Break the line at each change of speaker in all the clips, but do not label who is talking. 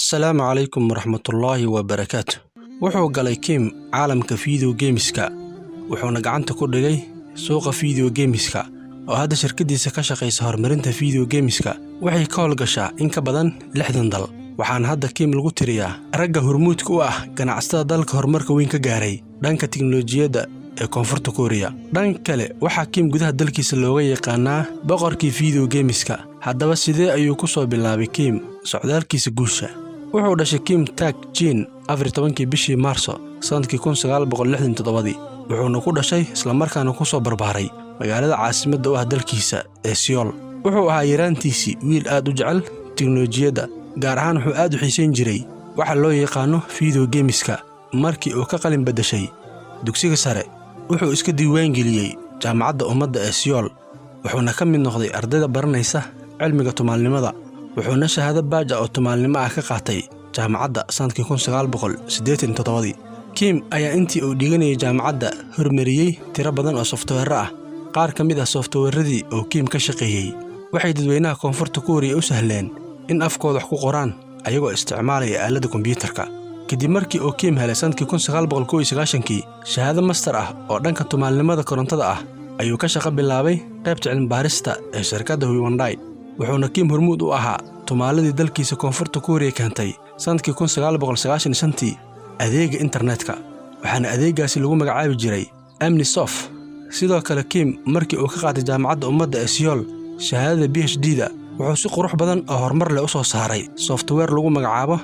Assalaamu calaykum waraxmatullaahi wabarakaatu. Wuxuu galay Kim caalamka video gameska, wuxuuna gacanta ku dhigay suuqa video gameska oo hadda shirkadiisa ka shaqaysa horumarinta video gameska waxay ka howlgashaa in ka badan 60 dal. Waxaana hadda Kim lagu tiriyaa ragga hormuudka u ah ganacsatada dalka horumarka weyn ka gaaray dhanka tiknoolajiyadda ee Koonfurta Kuuriya. Dhanka kale, waxaa Kim gudaha dalkiisa looga yaqaanaa boqorkii video gameska. Haddaba, sidee ayuu ku soo bilaabay Kim socdaalkiisa guusha? Wuxuu dhashay Kim Tak Jin 14-kii bishii Maarso sannadkii 1967-dii, wuxuuna ku dhashay islamarkaana ku soo barbaaray magaalada caasimadda u ah dalkiisa ee Siyool. Wuxuu ahaa yaraantiisii wiil aad u jecel tiknoolajiyadda, gaar ahaan wuxuu aad u xiisayn jiray waxa loo yaqaano video gameska. Markii uu ka qalin beddeshay dugsiga sare, wuxuu iska diiwaangeliyey Jaamacadda Ummadda ee Siyool, wuxuuna ka mid noqday ardayda baranaysa cilmiga tumaalnimada, wuxuuna shahaado bachelor ah oo tumaalnimo ah ka qaatay jaamacadda sannadkii 1987-dii. Kim ayaa intii uu dhiganayay jaamacadda hormariyey tiro badan oo software ah. Qaar ka mid ah softwareadii oo Kim ka shaqeeyey waxay dadweynaha Koonfurta Kuuriya u sahleen in afkooda wax ku qoraan ayagoo isticmaalaya aaladda kombiyuutarka. Kadib markii uu Kim helay sannadkii 1991-kii shahaado master ah oo dhanka tumaalnimada korontada ah, ayuu ka shaqo bilaabay qaybta cilmibaarista ee shirkadda Hyundai, wuxuuna Kim hormuud u ahaa tumaaladii dalkiisa Koonfurta Kuuriya keentay sannadkii 1995-tii adeegga internetka, waxaana adeeggaasi lagu magacaabi jiray Amnisoft. Sidoo kale, Kim markii uu ka qaatay Jaamacadda Ummadda ee Siyool shahaadada PhD-da, wuxuu si qurux badan oo horumar leh u soo saaray software lagu magacaabo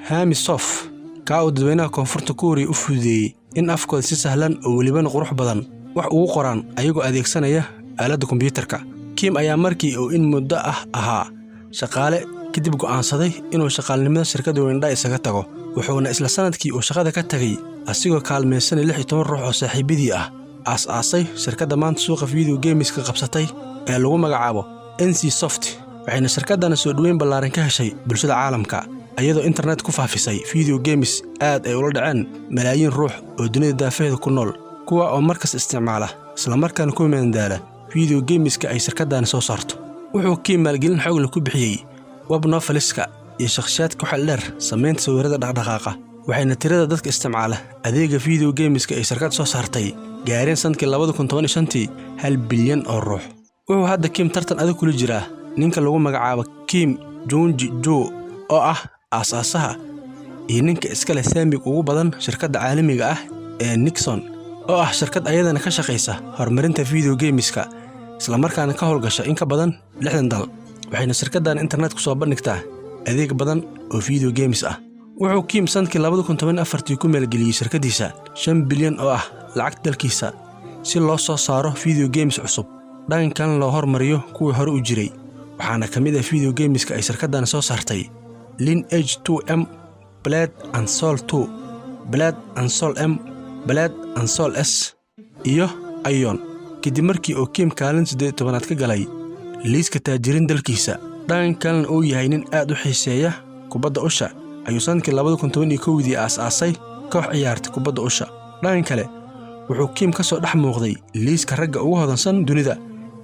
Hamisoft, kaa uu dadweynaha Koonfurta Kuuriya u fududeeyey in afkooda si sahlan oo welibana qurux badan wax ugu qoraan ayagoo adeegsanaya aaladda kombiyuutarka. Kim ayaa markii uu in muddo ah ahaa shaqaale kadib go'aansaday inuu shaqaalnimada shirkadda Hyundai isaga tago, wuxuuna isla sanadkii uu shaqada ka tagay, asigoo kaalmaysanay 16 ruux oo saaxiibadii ah, aas-aasay shirkadda maanta suuqa video gameska qabsatay ee lagu magacaabo NC Soft. Waxayna shirkaddana soo dhoweyn ballaaran ka heshay bulshada caalamka, iyadoo internet ku faafisay video games aad ay ula dhaceen malaayiin ruux oo dunida daafaheeda ku nool, kuwa oo markas isticmaala islamarkaana ku maandaala video gameska ay shirkaddan soo saarto. Wuxuu Kim maalgelin xoogle ku bixiyey web noveliska iyo shakhsiyaadka ku xel dheer samaynta sawirrada dhaqdhaqaaqa, waxayna tirada dadka isticmaala adeega video gameska ay shirkad soo saartay gaareen sanadkii 2015-tii 1 bilyan oo ruux. Wuxuu hadda Kim tartan adag kula jiraa ninka lagu magacaabo Kim Junji Jo, oo ah aas-aasaha iyo ninka iska leh saamiga ugu badan shirkadda caalamiga ah ee Nexon, oo ah shirkad ayadana ka shaqaysa horumarinta video gameska, islamarkaana ka howlgasha in ka badan 60 dal, waxayna shirkaddan internet ku soo bandhigtaa adeeg badan oo video games ah. Wuxuu Kim sanadkii 2014-tii ku maalgeliyey shirkaddiisa 5 bilyan oo ah lacagta dalkiisa si loo soo saaro video games cusub, dhankan loo hormariyo kuwii hore u jiray. Waxaana ka mid ah video gameska ay shirkaddan soo saartay Lineage 2 M, Blade and Soul 2, Blade and Soul M, Blade and Soul S iyo Aion. Kadib markii uu Kim kaalin 18aad ka galay liiska taajiriin dalkiisa, dhankan kalena uu yahay nin aad u xiiseeya kubadda usha, ayuu sanadkii 2011-dii aas-aasay koox ciyaarta kubadda usha. Dhankan kale, wuxuu Kim ka soo dhex muuqday liiska ragga ugu hodansan dunida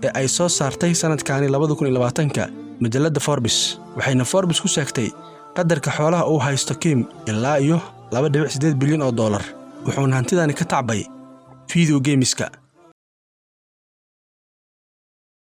ee ay soo saartay sanadkaani 2020-ka majalladda Forbes, waxayna Forbes ku sheegtay qadarka xoolaha uu haysto Kim ilaa iyo 2.8 bilyan oo dollar, wuxuuna hantidaani ka tacbay video gameska.